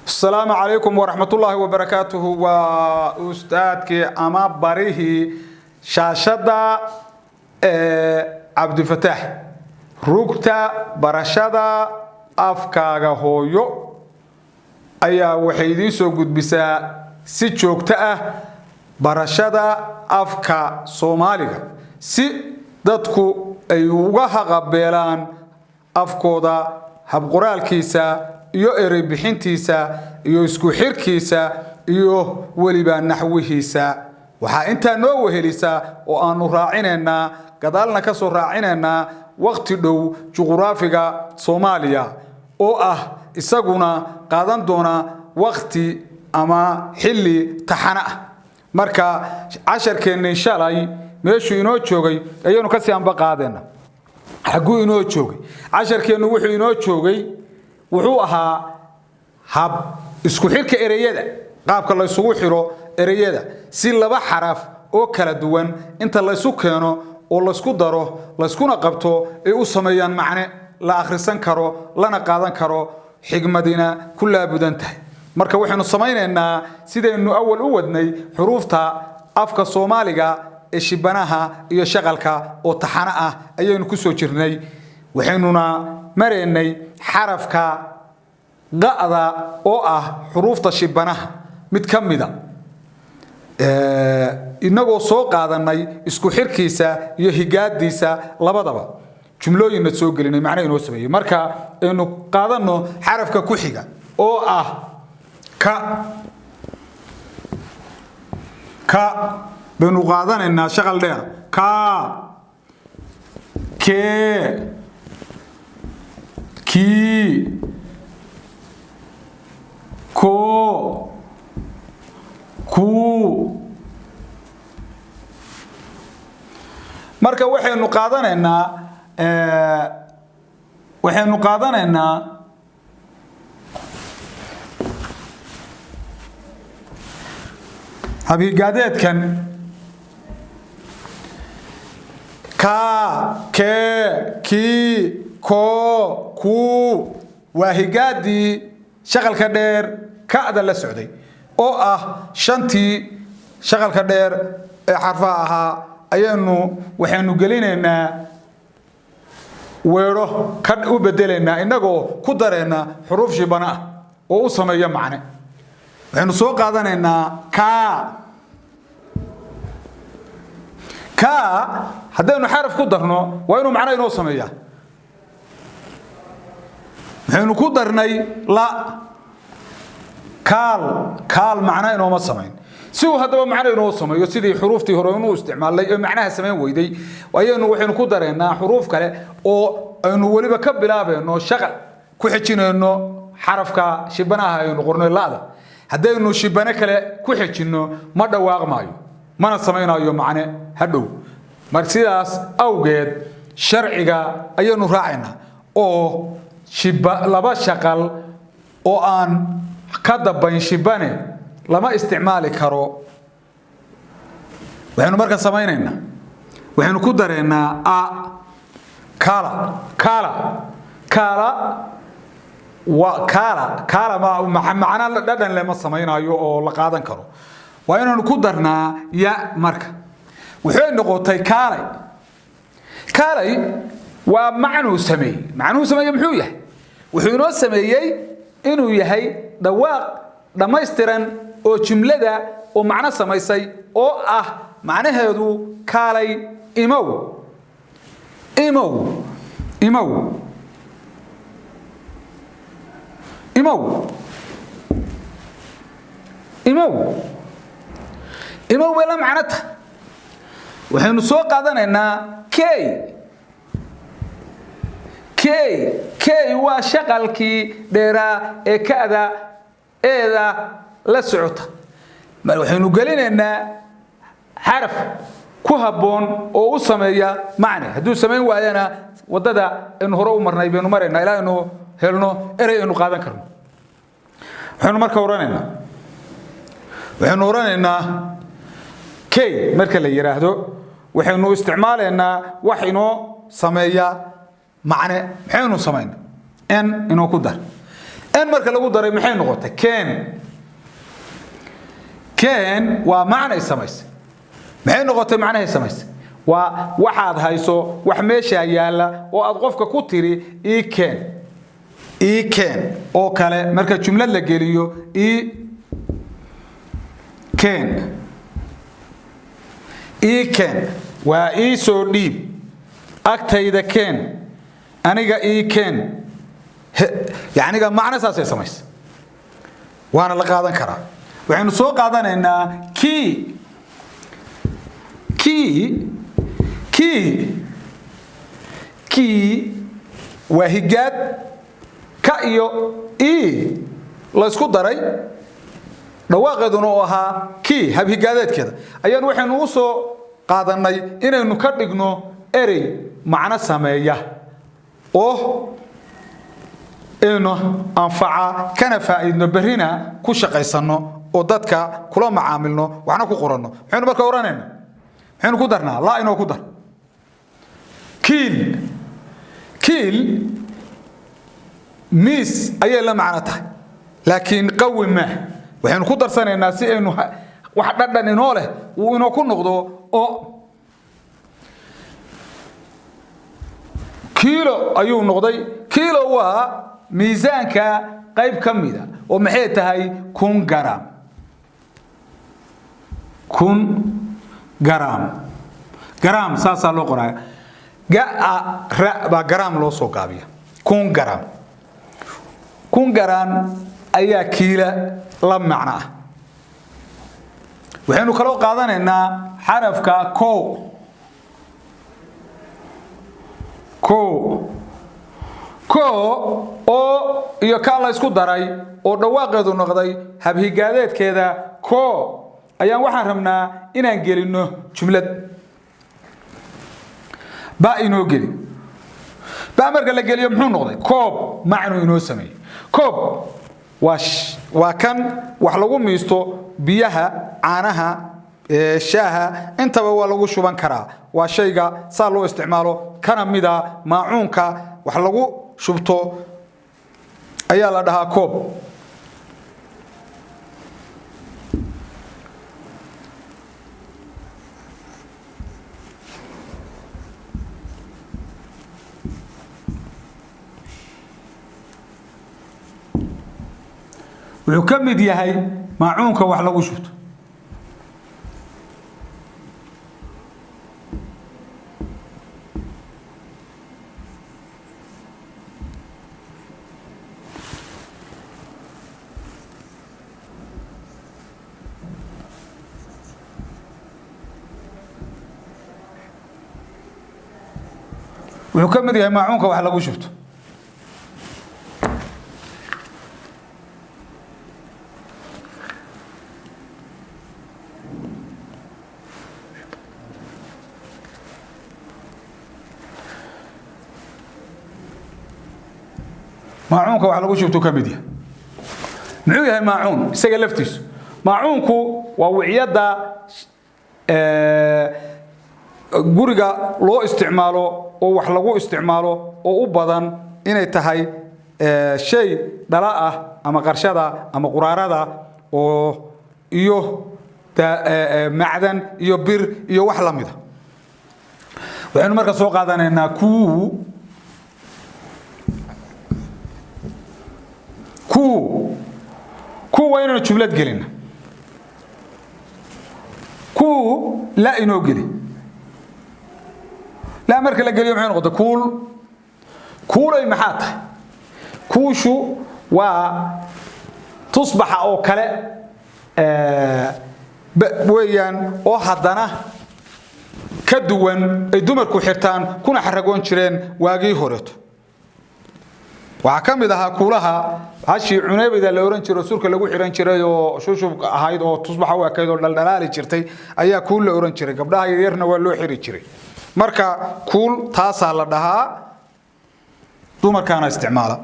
Asalaamu calaykum waraxmatullaahi wabarakaatuhu. Waa ustaadkii ama barihii shaashadda ee Cabdifataax, rugta barashada afkaaga hooyo ayaa waxay idiin soo gudbisaa si joogto ah barashada afka Soomaaliga, si dadku ay uga haqabeelaan afkooda, habqoraalkiisa iyo erey bixintiisa iyo isku xirkiisa iyo weliba naxwihiisa. Waxaa intaa noo wehelisaa oo aanu raacinaynaa, gadaalna ka soo raacinaynaa waqti dhow, juquraafiga Soomaaliya oo ah isaguna qaadan doona waqti ama xilli taxano ah. Marka casharkeennii shalay meeshuu inoo joogay ayaynu kasii anba qaadayna. Xagguu inoo joogay casharkeennu? Wuxuu inoo joogay, wuxuu ahaa hab isku xirka ereyada, qaabka laysugu xiro ereyada si laba xaraf oo kala duwan inta laysu keeno oo laysku daro, layskuna qabto, ay u sameeyaan macne la akhrisan karo, lana qaadan karo, xigmadina ku laabudan tahay. Marka waxaynu samaynaynaa sidaynu awal u wadnay xuruufta afka Soomaaliga ee shibanaha iyo shaqalka oo taxano ah ayaynu ku soo jirnay. Waxaynuna maraynay xarafka qa'da oo ah xuruufta shibanaha mid ka mida, inagoo soo qaadanay isku xirkiisa iyo higaadiisa labadaba, jumlooyinna soo gelinay, macno inoo sameeyey. Marka aynu qaadanno xarafka ku xiga oo ah ka. Ka baynu qaadanaynaa, shaqal dheer. Ka, kee, kii, koo, kuu. Marka waxaynu qaadanaynaa habhigaadeedkan: kaa, kee, kii, koo, kuu. Waa higaadii shaqalka dheer ka'da la socday oo ah shantii shaqalka dheer ee xarfaha ahaa. Ayaynu waxaynu gelinaynaa weedho, ka u bedelaynaa innagoo ku darayna xuruuf shibana ah oo u sameeya macne. Waxaynu soo qaadanaynaa kaa. Kaa haddaynu xaraf ku darno, waa inuu macno inoo sameeyaa. Waxaynu ku darnay la, kaal. Kaal macno inooma samayn. Si uu haddaba macno inoo sameeyo, sidii xuruuftii hore inuu isticmaalnay ee macnaha samayn weyday, ayaynu waxaynu ku dareynaa xuruuf kale oo aynu weliba ka bilaabayno shaqal, ku xejinayno xarafka shibanaha aynu qornay, la'da. Haddaynu shibane kale ku xejinno, ma dhawaaqmaayo, mana samaynayo macne hadhow. Mar sidaas awgeed sharciga ayaynu raacaynaa oo shiba laba shaqal oo aan ka dambayn shibane lama isticmaali karo. Waxaynu marka samaynaynaa, waxaynu ku dareynaa a, kala. Kala, kala waa kaala. Kaala macno dhadhan lema samaynayo oo la qaadan karo. Waa inaanu ku darnaa ya. Marka waxay noqotay kaalay. Kaalay waa macnuu sameeyey. Macnuhu sameeye muxuu yahay? Wuxuu inoo sameeyey inuu yahay dhawaaq dhammaystiran oo jumlada oo macno samaysay, oo ah macnaheedu kaalay, imow, imow, imow, imow, imow, imow bay la macno tahay. Waxaynu soo qaadanaynaa k. K, k waa shaqalkii dheeraa ee ka'da eeda la socota. Waxaynu gelinaynaa xaraf ku habboon oo u sameeya macne. Hadduu samayn waayana, waddada aynu hore u marnay baynu maraynaa ilaa aynu helno erey aynu qaadan karno. Waxaynu marka oranaynaa, waxaynu oranaynaa k. Marka la yidhaahdo, waxaynu isticmaalaynaa wax inoo sameeya macne. Maxaynu samaynaa? N inoo ku dar. N marka lagu daray maxay noqotay? Ken. Ken waa macnay samaysay. Maxay noqotay macnahay samaysay? Waa waxaad hayso, wax meeshaa yaalla oo aad qofka ku tiri "ii keen, ii keen" oo kale. Marka jumlad la geliyo, "ii keen, ii keen" waa ii soo dhiib, agtayda keen, aniga ii keen. Yacniga macno saasay samaysay, waana la qaadan karaa. Waxaynu soo qaadanaynaa key. Key, key, key waa higaad ka iyo e la isku daray, dhawaaqeeduna uu ahaa key. Habhigaadeedkeeda ayaan waxaynu u soo qaadanay inaynu ka dhigno erey macno sameeya oo aynu anfaca, kana faa'iidno, berrina ku shaqaysanno oo dadka kula macaamilno, waxna ku qoranno. Maxaynu marka odhanayna? Maxaynu ku darnaa? Laa inoo ku dar. Kiil. Kiil miis ayay la macno tahay, laakiin qawi maah. Waxaynu ku darsanaynaa si aynu wax dhadhan inoo leh uu inoo ku noqdo oo kiilo ayuu noqday. Kiilo waa miisaanka qayb ka mida oo maxay tahay? 1000 garam. 1000 garam. Garam saasaa loo qoraya, ga-a ra baa garam loo soo gaabiya. 1000 garam, 1000 garam ayaa kiila la macno ah. Waxaynu kaloo qaadanaynaa xarafka ko. Ko, ko oo iyo ka la isku daray oo dhawaaqeedu noqday habhigaadeedkeeda ko, ayaan waxaan rabnaa inaan gelinno jumlad. Ba inoo geli. Ba marka la geliyo muxuu noqday? Koob. Macnuu inoo sameeyey. Koob waa kan wax lagu miisto, biyaha, caanaha, shaaha, intaba waa lagu shuban karaa. Waa shayga saa loo isticmaalo, kana mida maacuunka wax lagu shubto ayaa la dhahaa koob. Wuxuu ka mid yahay maacuunka wax lagu shubto. Wuxuu ka mid yahay maacuunka wax lagu shubto. Maacuunka wax lagu shubto ka mid yahay. Muxuu yahay maacuun isaga laftiisu? Maacuunku waa wiciyadda guriga loo isticmaalo oo wax lagu isticmaalo, oo u badan inay tahay shay dhala ah ama qarshada ama quraarada oo iyo macdan iyo bir iyo wax la mida. Waxaynu marka soo qaadanaynaa kuu. Kuu, kuu waa inaynu jumlad gelina. Kuu la inoo geli. La marka la geliyo maxay noqotay? Kuul. Kuulay maxaa tahay? Kuushu waa tusbaxa oo kale weeyaan, oo haddana ka duwan, ay dumarku xirtaan kuna xaragoon jireen waagii horeeto. Waxaa ka mid ahaa kuulaha hashii cuneebida la oran jiro, surka lagu xiran jiray oo shushubka ahayd oo tusbaxa u ekayd oo dhaldhalaali jirtay ayaa kuul la oran jiray. Gabdhaha yaryarna waa loo xiri jiray. Marka kuul taasaa la dhahaa, dumarkaana isticmaala.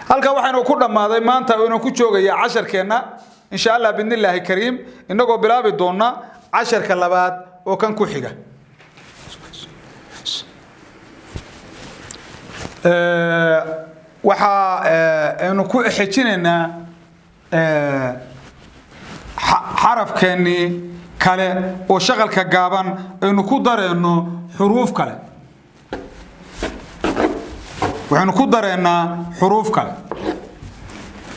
Halkan waxaynu ku dhammaaday maanta inuu ku joogayaa casharkeenna, insha Allah bidnillaahi kariim, innagoo bilaabi doona casharka labaad oo kan ku xiga. Waxaa aynu ku xejinaynaa xarafkeennii kale oo shaqalka gaaban aynu ku dareenno xuruuf kale. Waxaynu ku dareennaa xuruuf kale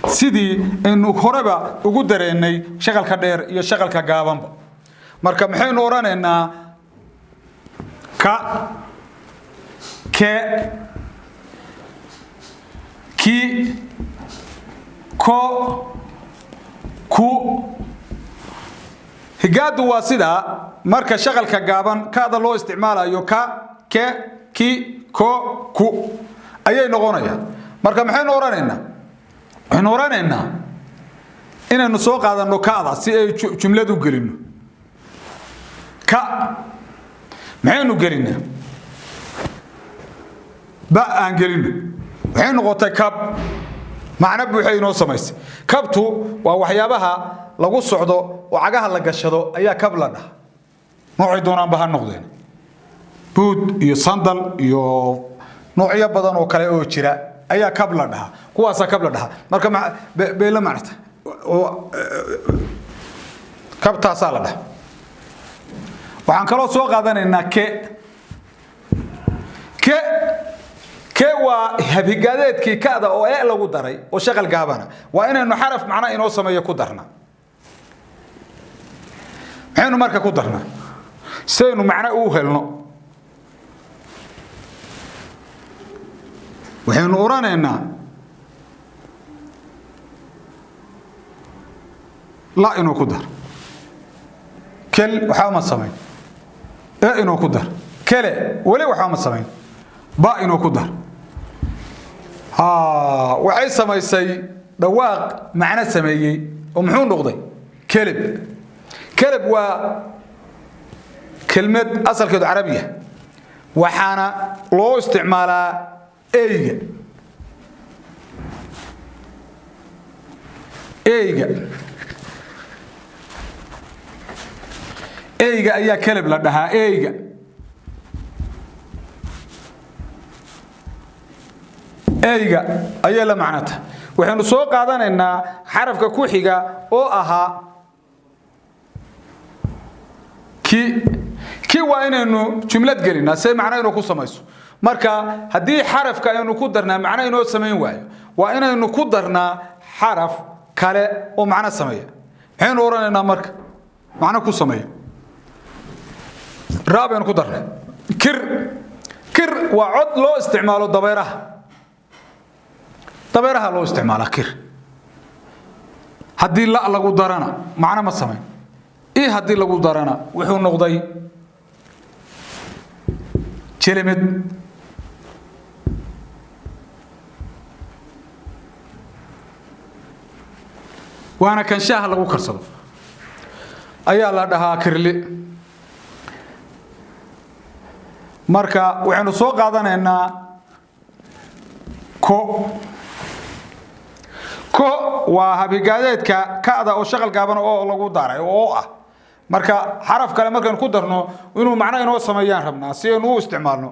sidii aynu horeba ugu dareennay shaqalka dheer iyo shaqalka gaabanba. Marka maxaynu odhanaynaa? Ka, ke, ki, ko, ku. Higaadu waa sidaa marka shaqalka gaaban kada loo isticmaalayo: ka, ke, ki, ko, ku ayay noqonayaan. Marka maxaynu odhanaynaa? Waxaynu odhanaynaa inaynu soo qaadanno kada si ay jumladu gelino. Ka maxaynu gelinaa? Ba aan gelino. Waxay noqotay kab, macno buuxay inoo samaysay. Kabtu waa waxyaabaha lagu socdo oo cagaha la gashado ayaa kab la dhaha, noocay doonaanba ha noqdeen, buud iyo sandal iyo noocyo badan oo kale oo jira ayaa kab la dhahaa, kuwaasaa kab la dhahaa. Marka bay la macnata oo kabtaasaa la dhaha. Waxaan kaloo soo qaadanaynaa ke. Ke, ke waa habhigaadeedkii kada oo e lagu daray oo shaqal gaabana. Waa inaynu xaraf macna inoo sameeyo ku darna. Maxaynu marka ku darnaa si aynu macno u helno? Waxaynu odhanaynaa la inuu ku dar. Kel waxba ma samayn. E inuu ku dar. Kele weli waxba ma samayn. Ba inuu ku dar. Waxay samaysay dhawaaq macno sameeyey oo muxuu noqday? Keleb. Keleb waa kelmad asalkeedu carabiya, waxaana loo isticmaalaa eyga. Eyga, eyga ayaa keleb la dhahaa. Eyga, eyga ayay la macnata. Waxaynu soo qaadanaynaa xarafka ku xiga oo ahaa ki. Ki waa inaynu jumlad gelinaa see macno inuu ku samayso. Marka haddii xarafka aynu ku darnaa macno inoo samayn waayo, waa inaynu ku darnaa xaraf kale oo macno sameeya. Maxaynu odhanaynaa marka macno ku sameeya? Raa baynu ku darnay. Kir. Kir waa cod loo isticmaalo dabeeraha. Dabeeraha loo isticmaalaa kir. Haddii la lagu darana macno ma samayn. I haddii lagu darana wuxuu noqday jelimid. Waana kan shaaha lagu karsado ayaa la dhahaa kirli. Marka waxaynu soo qaadanaynaa ko. Ko waa habigaadeedka ka'da oo shaqal gaaban oo lagu daray oo ah. Marka xaraf kale markaynu ku darno inuu macno inoo sameeyaan rabnaa si aynu u isticmaalno.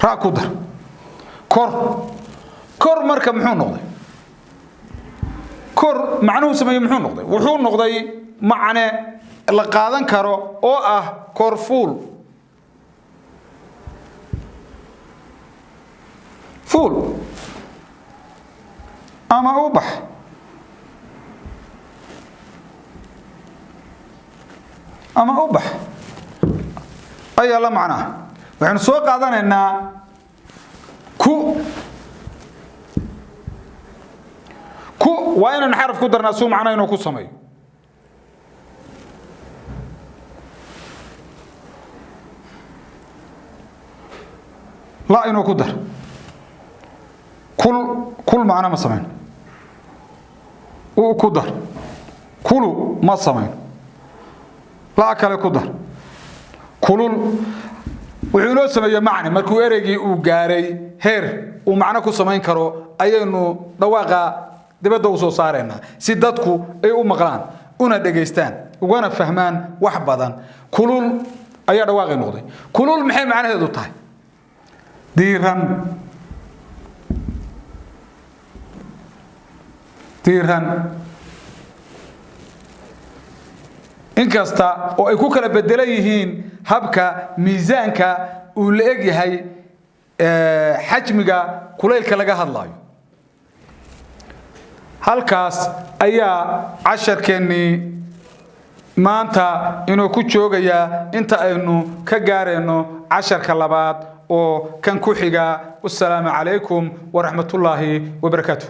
Ra ku dar. Kor. Kor marka muxuu noqday? Kor macnuhu sameeyey muxuu noqday? Wuxuu noqday macne la qaadan karo oo ah kor fuul. Fuul ama u bax ama u bax ayaa la macnaa. Waxaynu soo qaadanaynaa ku. Ku waa inaynu xaraf ku darnaa suu macno inuu ku sameeyo. La inuu ku dar. Kul. Kul macno ma samayn. U ku dar. Kulu ma samayn. La kale ku dar. Kulul. Wuxuu inoo sameeyey macne. Markuu ereygii uu gaaray heer uu macno ku samayn karo ayaynu dhawaaqa dibadda u soo saaraynaa si dadku ay u maqlaan una dhegaystaan ugana fahmaan wax badan. Kulul ayaa dhawaaqay noqday. Kulul maxay macnaheedu tahay? Diiran, inkasta oo ay ku kala bedelan yihiin habka miisaanka uu la eg yahay xajmiga kulaylka laga hadlayo. Halkaas ayaa casharkeennii maanta inuu ku joogayaa inta aynu ka gaarayno casharka labaad oo kan ku xiga. Wasalaamu calaykum waraxmatullaahi wabarakaatu.